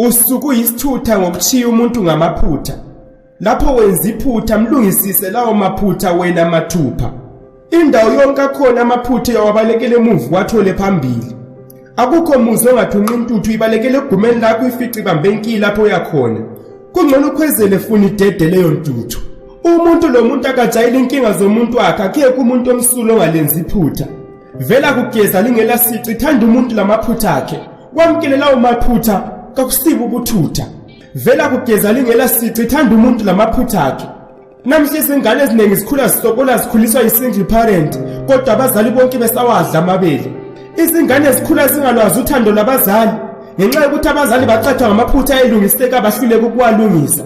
Usuke uyisithutha ngokuchiya umuntu ngamaphutha. Lapho wenza iphutha mlungisise lawo maphutha wena mathupha. Indawo yonke akhona amaphutha uyawabalekela emuva wathole phambili. Akukho muzi ongathunqa intuthu ibalekele egumeni lakho ifice ibambe inki lapho uyakhona. Kungcono ukhwezele funa idede leyo ntuthu. Umuntu lo muntu akajayele inkinga zomuntu wakhe akekho umuntu omsulu ongalenzi iphutha. Vela kugeza lingela sici thanda umuntu lamaphutha akhe. Wamkele lawo maphutha kakusibo ubuthutha. Vela kugeza lingela sici thanda umuntu lamaphutha akhe. Namhla izingane eziningi zikhula zisokola zikhuliswa yi-single parent kodwa abazali bonke besawadla amabele. Izingane zikhula zingalwazi uthando lwabazali ngenxa yokuthi abazali baqathwa ngamaphutha ayelungiseka bahluleka ukuwalungisa.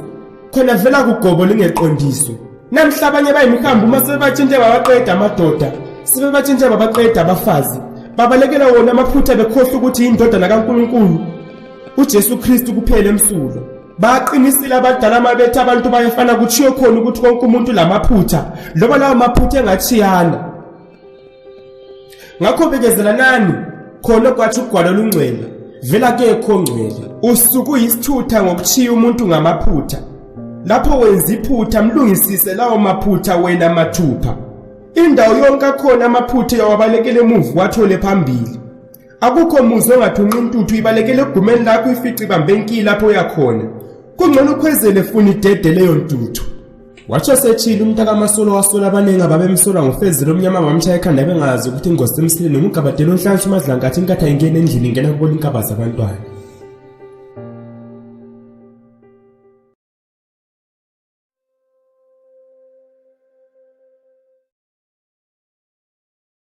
Khona vela kugobo lingeqondiswe. Namhla abanye bayimihambo uma sebebatshintshe babaqeda amadoda, sebebatshintshe babaqeda abafazi. Babalekela wona amaphutha bekhohlwa ukuthi yindodana kaNkulunkulu uJesu Kristu kuphela emsulwa. Baqinisile abadala mabethi abantu bayefana kutshiyo khona ukuthi konke umuntu lamaphutha loba lawo maphutha engatshiyana. Ngakho bekezelanani khona kwathi ugwalo olungcwele vela kekho ngcwele. Usuke uyisithutha ngokuchiya umuntu ngamaphutha. Lapho wenza iphutha mlungisise lawo maphutha wena mathupha. Indawo yonke akhona amaphutha uyawabalekela emuva wathole phambili. Akukho muzi ongathunqa intuthu ibalekele egumeni lakho ifice ibambe inki lapho uyakhona. Kungcono ukhwezele funa idede leyo ntuthu. Watsho setshile umntakaMasolo wasola abaningi ababemsola ngofezela omnyama bamshaya ekhanda bengazi ukuthi ingozi semsileni ngugabadela onhlanhla umadlankathi inkatha ingena endlini ingena kubona inkaba zabantwana.